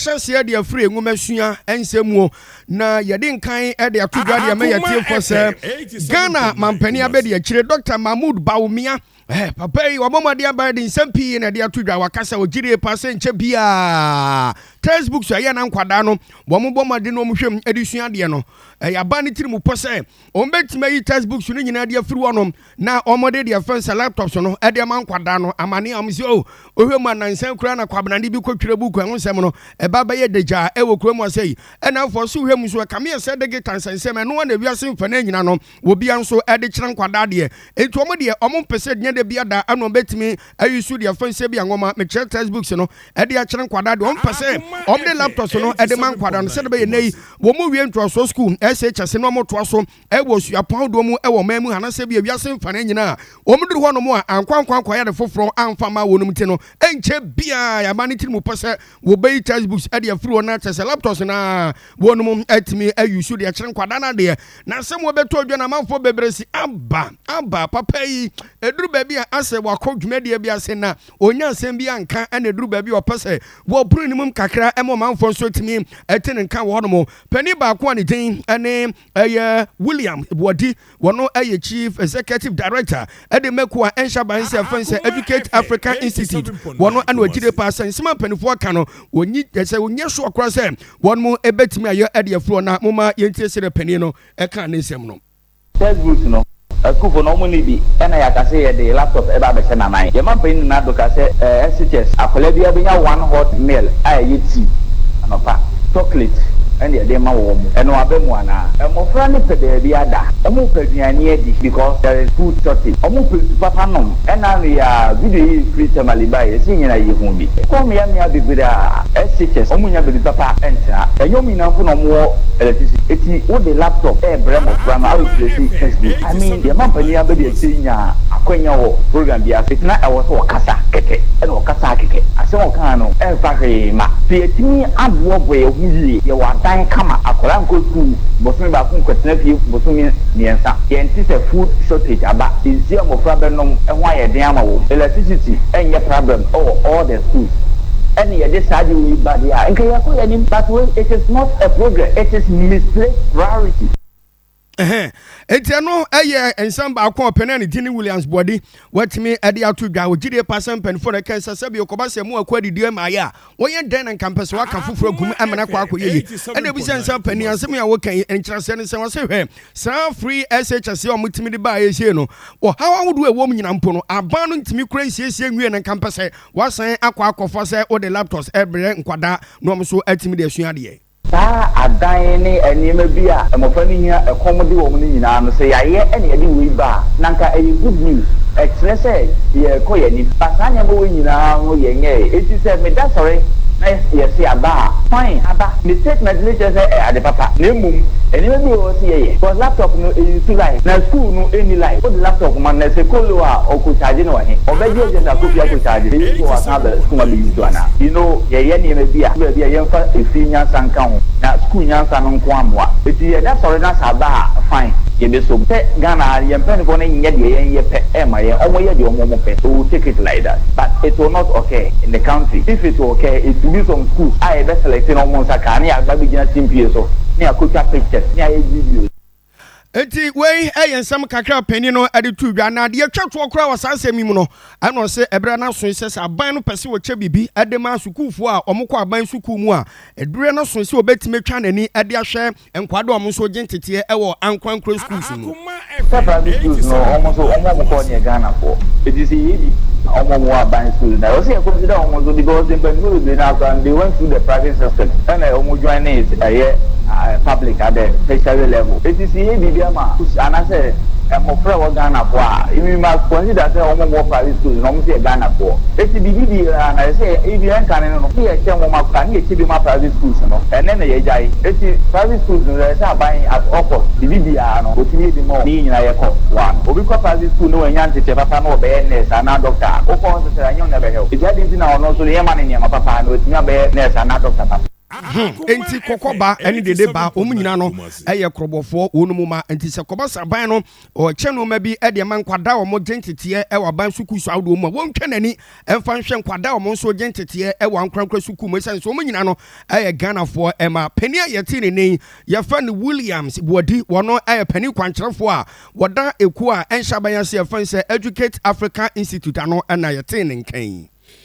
Yɛbɛhyɛ aseɛ de afiri nwomasua nsɛm mu na yɛde nkan de ato dwa deɛ ma yɛtiefoɔ sɛ Ghana mampanin abɛdi akyire Dr. Mahmoud Bawumia. Papa yi wɔbɔ mmɔden aba de nsɛm pii na ɛde ato dwa. Waka sɛ ɔgyidie pa sɛ nkyɛ biaa textbooks a ɛyɛ na nkwadaa no wɔn bɔ mmɔden na wɔn hwɛ mu de sua adeɛ no, ɛyɛ aba ne tiri mu pɔ sɛ wɔn bɛtumi ayi textbooks no nyinaa de afiri hɔnom na wɔn de deɛ fɛn sɛ laptops no ɛde ama nkwadaa no. Amane a wɔn sɛ o ohwɛ mu anansan kura na kwabenane bi kɔtwerɛ book ɛho nsɛm no ɛba bɛyɛ dagya ɛwɔ kurom ase yi. Ɛna afɔ so hwɛ mu nso ɛkame yɛ sɛ digital nsɛnsɛm ɛno na ewiase mfa no nyina no obia nso ɛde kyerɛ nkwadaa deɛ. Enti wɔn deɛ wɔn mpɛ sɛ deɛ de bi ada ɛna wɔn bɛtumi ayi so deɛ fɛn sɛ bi anwoma mekyerɛ textbooks no ɛde akyerɛ nkwadaa deɛ. Wɔn mpɛ sɛ wɔn de laptops no ɛde ma nkwadaa no sɛde bɛyɛ nɛ yi wɔn mu wie ntoasoɔ school SHS na wɔn toa so ɛwɔ suapɔn ahodoɔ mu ɛwɔ ɔman mu anaasɛ bi ewiase mfa no nyinaa wɔn duru hɔ nom a ankwa nkwa nkwa yɛ de foforɔ amfa ma wɔn ti no, ɛnkyɛ biara yaba ne tiri mu pɛ sɛ wɔbɛyi textbooks ɛde afiri hɔ na kyɛ sɛ laptops na wɔn mu atumi ayi so deɛ kyerɛ nkwadaa no adeɛ. Na asɛm wɔbɛtɔ odwa na amanfoɔ bebree si aba aba papa yi eduru baabi a asɛ wakɔ dwumadie bi ase na onya asɛm bi anka, ɛna eduru baabi a ɔpɛ sɛ wɔpuru ne mu kakra ɛma ɔmanfoɔ nso tumi ɛte ne nka wɔ hɔnom. Panin baako a ne din ɛne ɛyɛ William Buadi, wɔno ɛyɛ chief executive director ɛde mɛko a ɛnhyɛ aban sɛ fɛn sɛ Educate Africa Institute, wɔno ɛna ɔgyire paa sɛ nsɛm a mpanimfoɔ aka no wɔnyi sɛ wɔnyɛ so ɔkora sɛ wɔn mo ɛbɛtumi ayɛ ɛde afuro. Na moma yɛntie sɛ dɛ panin no ɛka ne nsɛm no. Textbooks no, asukuufo no ɔmo ni bi, ɛna yɛaka sɛ yɛde laptop ɛba abɛhyɛ nanan. Yɛma mpanyin nyinaa do ka sɛ SHS akwadaa bi abɛnya one hot meal a ɛyɛ tea anɔpa, chocolate ɛna yɛde ma wɔn mu. Ɛno aba mu anaa? Mmɔfra no pɛ baabi ada, ɔmo pɛ aduane adi because there is food shortage. Ɔmo pɛ nsu papa nom. Ɛna ano yɛ a video yi firi Tamale ba yɛ sɛ nyina yɛ hu bi kɔ mmea mmea bebree a SHS ɔmo nya baabi papa ɛntena. Ɛnyɛ ɔmo nyinaa mpo na ɔmo wɔ electricity, eti wode laptop ɛɛbrɛ mmɔfra no areplace textbook. I mean, yɛma mpanyin abɛdi akyire nya akwanya wɔ program bi ase na ɛwɔ sɛ ɔkasa kɛkɛ, ɛna ɔkasa kɛkɛ. Asɛm ɔkaa no ɛmfa hwee ma sɛ yɛtumi aboaboa yɛn ho yie. Yɛwɔ adan kama, akwadaa nkɔ sukuu bosome baako nkɔtena fie bosome 3. Yɛnte sɛ food shortage aba, nsuo a mmɔfra bɛnom ɛho ayɛ den ama wɔn, electricity ɛnyɛ problem ɛwɔ all the schools. Ɛne yɛde saa de wei ba deɛ a nka yɛkɔ yɛn anim, but wei, it is not a progress, it is misplaced priority. Enti ɛno ɛyɛ nsɛm baako a ɔpɛne a ne din Williams Boadi watumi ɛde ato dwa. Ogyidie pa sɛ mpanimfoɔ no ɛka sɛ sɛbi ɔkɔba sɛ mu akɔ adidie ma ayɛ a wɔyɛ dɛn na nka mpɛ sɛ waka foforɔ agum ɛmena kɔ akɔyɛ yi. Ɛna ebi sɛ nsɛm panin asɛm a wɔka yi nkyerɛsɛ no sɛ wɔsɛ hwɛ saa free SHS a wɔtumi de baa ɛsie no, ɔhaw ahodoɔ a ɛwɔ mu nyina mpo no aban no ntumi kura nsiesie nwie na nka mpɛ sɛ wasan akɔ akɔfa sɛ wode laptops ɛbrɛ nkwadaa na wɔn nso atumi de asua adeɛ. Saa adan ne nneɛma bi a mmɔfra no hia, ɛkɔm de wɔn no nyinaa no, sɛ yɛayɛ ɛna yɛde wei ba a, na nka ɛyɛ good news, ɛkyerɛ sɛ yɛrekɔ yɛn anim. Ba saa nneɛma wei nyinaa no yɛnyɛɛ. Eti sɛ meda sɔre na yɛse aba a, fine, aba ne statement ne kyerɛ sɛ ɛyɛ ade papa, na mmom nneɛma bi wɔ hɔ sɛ yɛyɛ because laptop no ɛyi so light na school no ɛnni light. Wode laptop ma no na sɛ kolo a ɔkɔ charge no wɔ he? Ɔbɛgye agye sɛ akɔ fie akɔ charge ɛyi so wɔ asan aba school ma bɛyi so anaa? Yɛyɛ nneɛma bi a baabi a yɛmfa efi nyansa nka ho na school nyansa no nko amoa. Eti yɛda sɔre na sɛ aba a, fine, yɛbɛsom sɛ Ghana yɛn mpanyinfoɔ no nyɛ deɛ yɛn yɛ pɛ ɛma yɛn, ɔmo yɛ deɛ ɔmo pɛ. So we will take it like that, but it will not occur in the country. If it will occur, it will be some schools a yɛbɛ select na ɔmo nsa kaa ne yɛaba bɛgyina simpie so ne yɛakɔtwa pictures ne yɛayɛ videos. Enti wei ɛyɛ nsɛm kakra panin no de to dwa. Na adeɛ twa toɔ koraa wɔ saa nsɛm yi mu no, ɛna ɔsɛ ɛberɛ no aso sɛ sɛ aban no pɛ sɛ wɔkyɛ biribi de ma sukuufoɔ a wɔkɔ aban sukuu mu a, ɛberɛ no so sɛ wɔbɛtumi atwa n'ani de ahwɛ nkwadaa a wɔn nso gye nteteɛ ɛwɔ ankorankora schools mu. Sɛ private schools no, wɔn nso wɔn a wɔkɔ ne yɛ Ghanafoɔ, eti sɛ yɛ bi wɔn a wɔwɔ aban schools na wɔsɛ yɛ consider wɔn nso because mpanyinfoɔ bebree naa koraa they went through the private system ɛna wɔn join ne ɛyɛ public at the tertiary level. Eti sɛ yɛ biribi ama anaasɛ mmɔfra a ɛwɔ Ghanafoɔ a, we must consider sɛ wɔn a wɔwɔ private schools na wɔn nso yɛ Ghanafoɔ. Eti biribi biara na yɛ sɛ ebi ɛnka ne no ne yɛkyɛ nwoma koraa ne yɛkyɛ bi ma private schools no, ɛnɛ na yɛgyae. Eti private schools no, yɛ sɛ aban at all cost biribi biara no otumi yɛ bi ma wɔn ne yɛn nyinaa yɛkɔ one. Obi kɔ private school na wanya ntetɛ papa na ɔbɛyɛ nurse anaa doctor a, wokɔ hospital a, ɛnyɛ wo na ɛbɛhwɛ wo. Eti adi nti na ɔno nso no yɛma no nneɛma papa na watumi abɛyɛ nurse anaa doctor papa. Enti kɔkɔ ba ne dede ba, wɔn nyinaa no yɛ korɔbɔfoɔ wɔn mu ma. Enti sɛ kɔba sɛ aban no ɔrekyɛ nneɛma bi de ama nkwadaa a wɔgye nteteɛ wɔ aban sukuu so ahodoɔ mu a, wɔntwa n'ani mfa nhwɛ nkwadaa a wɔn nso gye nteteɛ wɔ ankorankora sukuu mu ɛsiane sɛ wɔn nyinaa no yɛ Ghanafoɔ mma. Panin a yɛte ne nne yi, yɛfrɛ no Williams Boadi. Wɔno yɛ panin kwankyerɛfoɔ a wɔda ekuo a ɛnhyɛ aban ase a yɛfrɛ no sɛ Educate Africa Institute ano na yɛtee ne nka yi.